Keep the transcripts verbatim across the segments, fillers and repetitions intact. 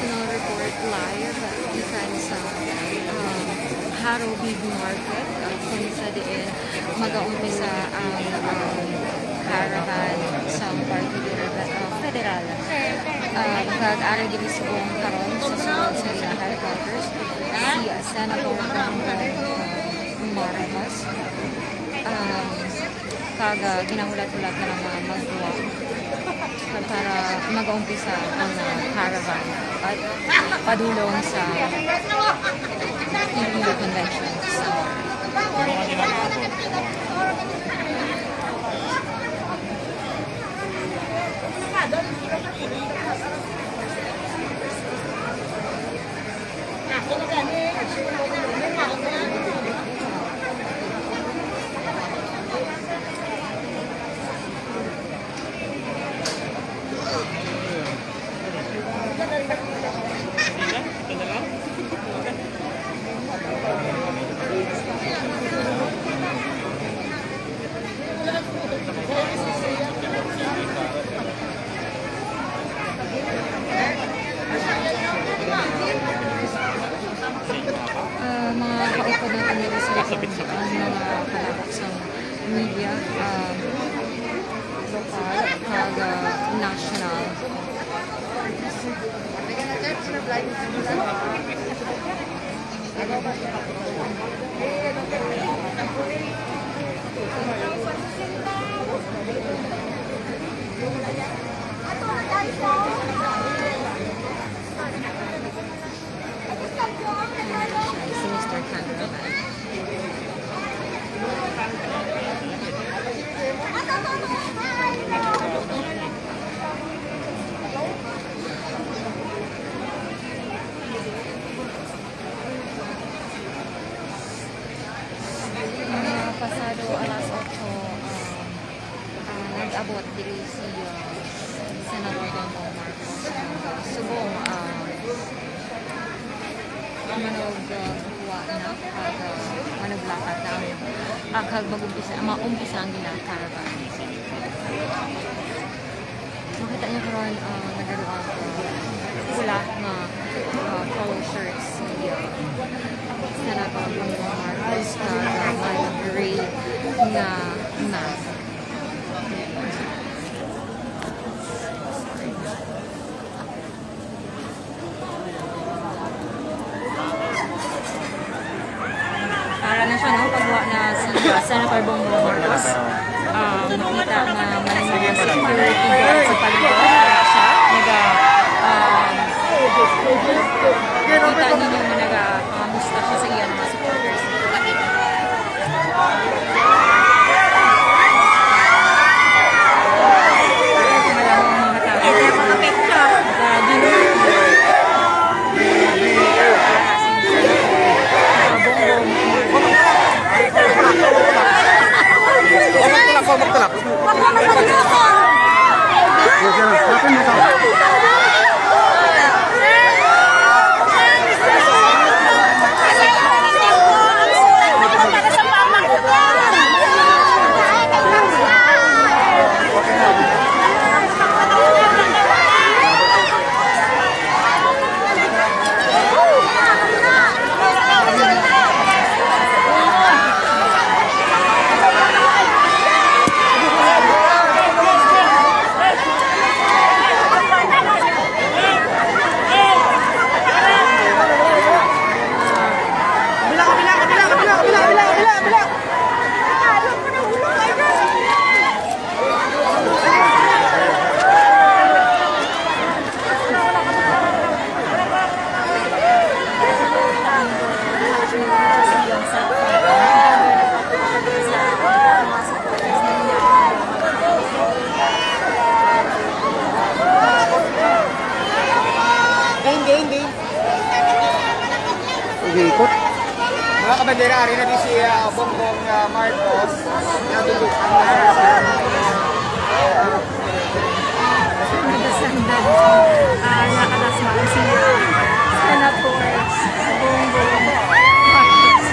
Report live gikan sa, um, Jaro Big Market, uh, kung sa diin mag-aumpisa ang, um, caravan sa Partido Rebe-, uh, Federal. Uh, kag ari diri subong karon sa sulod sa ila headquarters, si Senator Bongbong, uh, Marcos. Um, kag, ah, ginahulat-hulat na nga magduwa para mag-umpisa ang, ah, caravan at padulong sa Iloilo Convention Center. Ah, mga kaupod natin diri sa likod, ang mga kalabok sa media, ah, lokal kag, ah, national. Si Mister Cameraman. Mga pasado alas otso, um, ah, nag-abot diri si, ah, Senador Bongbong Marcos. Subong, ah, manog, ah, kuha na, kag, ah, manog lakat na ang, ah, kag mag-umpisa, maumpisa ang ila caravan. Makita niyo karon, ah, nagaluag, ah, pula nga, ah, polo shirt si, ah, Senator Bongbong Marcos, kag, ah, may gray nga mask. Para na siya, no? Pagwa na si, uh, Senator Bongbong Marcos. Um, nakita nga may mga security guard sa palibot. Siya, naga, um, kita ninyo nga naga, uh, musta siya sa iya mga supporters. Game, game, game. Umikot. Mga kabandera, ari na di si, ah, Bongbong, ah, Marcos. Nagugupit. Nagdasanda, ah, nakalasma si, ah, Senator Bongbong Marcos.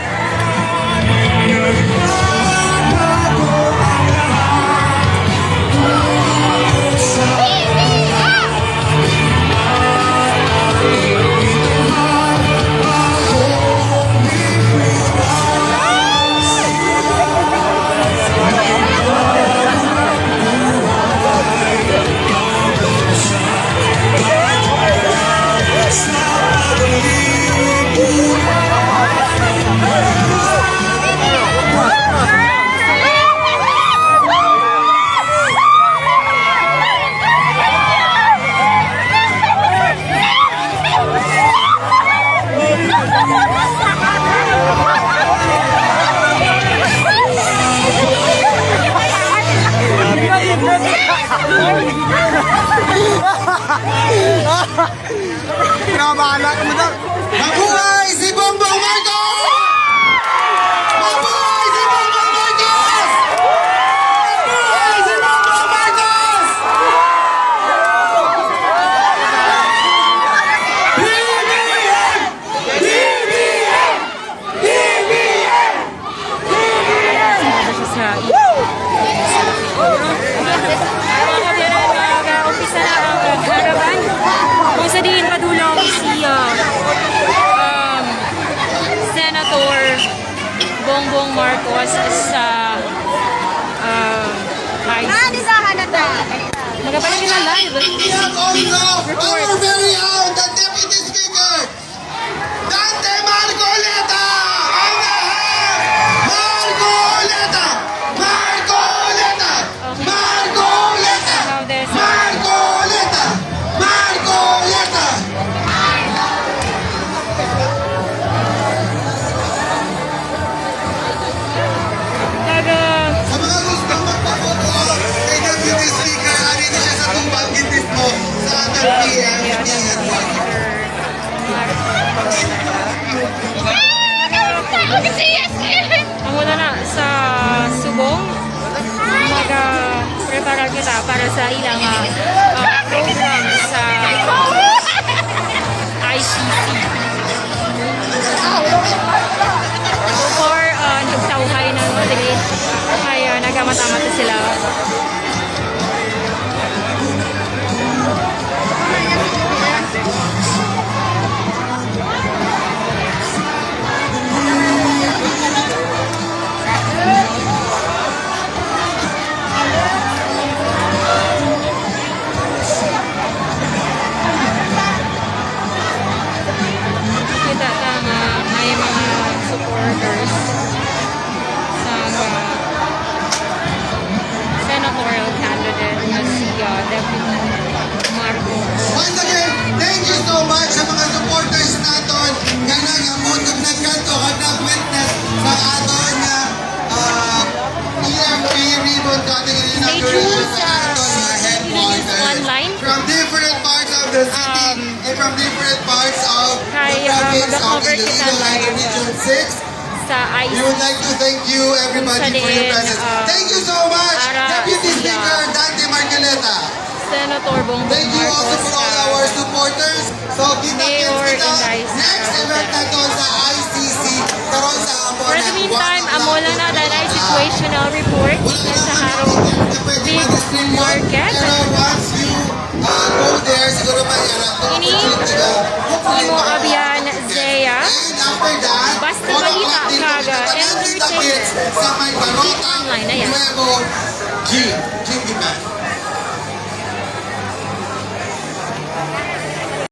Pinabahala ka mo, Doc. Mabuhay si Bongbong Marcos! Mabuhay si Bongbong Marcos! Mabuhay si Bongbong Marcos! B B M! B B M! Sa mga kabayan, mag-umpisa na ang harapan. Kung sa diin padulong si, ah, um, Senator Bongbong Marcos sa, ah, I C C. Ah, di sa hanata. Magapala sila live. Report. Our very own, the Deputy Speaker, Dante Marcoleta! On the air! Marcoleta! Marcoleta! Marcoleta! Marcoleta! Marcoleta! Taga Sa mga gusto magpaboto kay Deputy Speaker, ari na siya sa tubag, mismo sa atong P M P N Y. Amo na na sa subong. Mag-, ah, prepara kita para sa ilang, ah, ah, program sa I C C. Before, ah, nagtawhay na, no, dili, ay, ah, nagamat-amat na sila. Kita ta nga may mga supporters sa, uh, senatorial candidate nga si, uh, Deputy Marcos. Once again, thank you so much sa mga supporters naton nga nag-abot ug nagkadto kag nag-witness sa aton nga, uh, E M P ribbon cutting and inauguration sa aton nga headquarters. Online. From different parts of the city, um, and from different parts of the province of Iloilo and the Region six. Sa I C C. We would like to thank you, everybody, for your presence. Thank you so much, Deputy Speaker Dante Marcoleta. Senator Bongbong Marcos, uh, Mayor Inday Sara Duterte. Thank you also for all our supporters. So, kita-kits kita next event naton sa I C C karon sa hapon. For the meantime, amo lang na danay situational report sa harong Big Market. Pero once you, uh, go there, siguro may, uh, opportunity ka. Hopefully, imo abyan, Zea. And after that, basta balita kag entertainment, sa may Barota, online na yan. Nuevo Gym, Gym Event.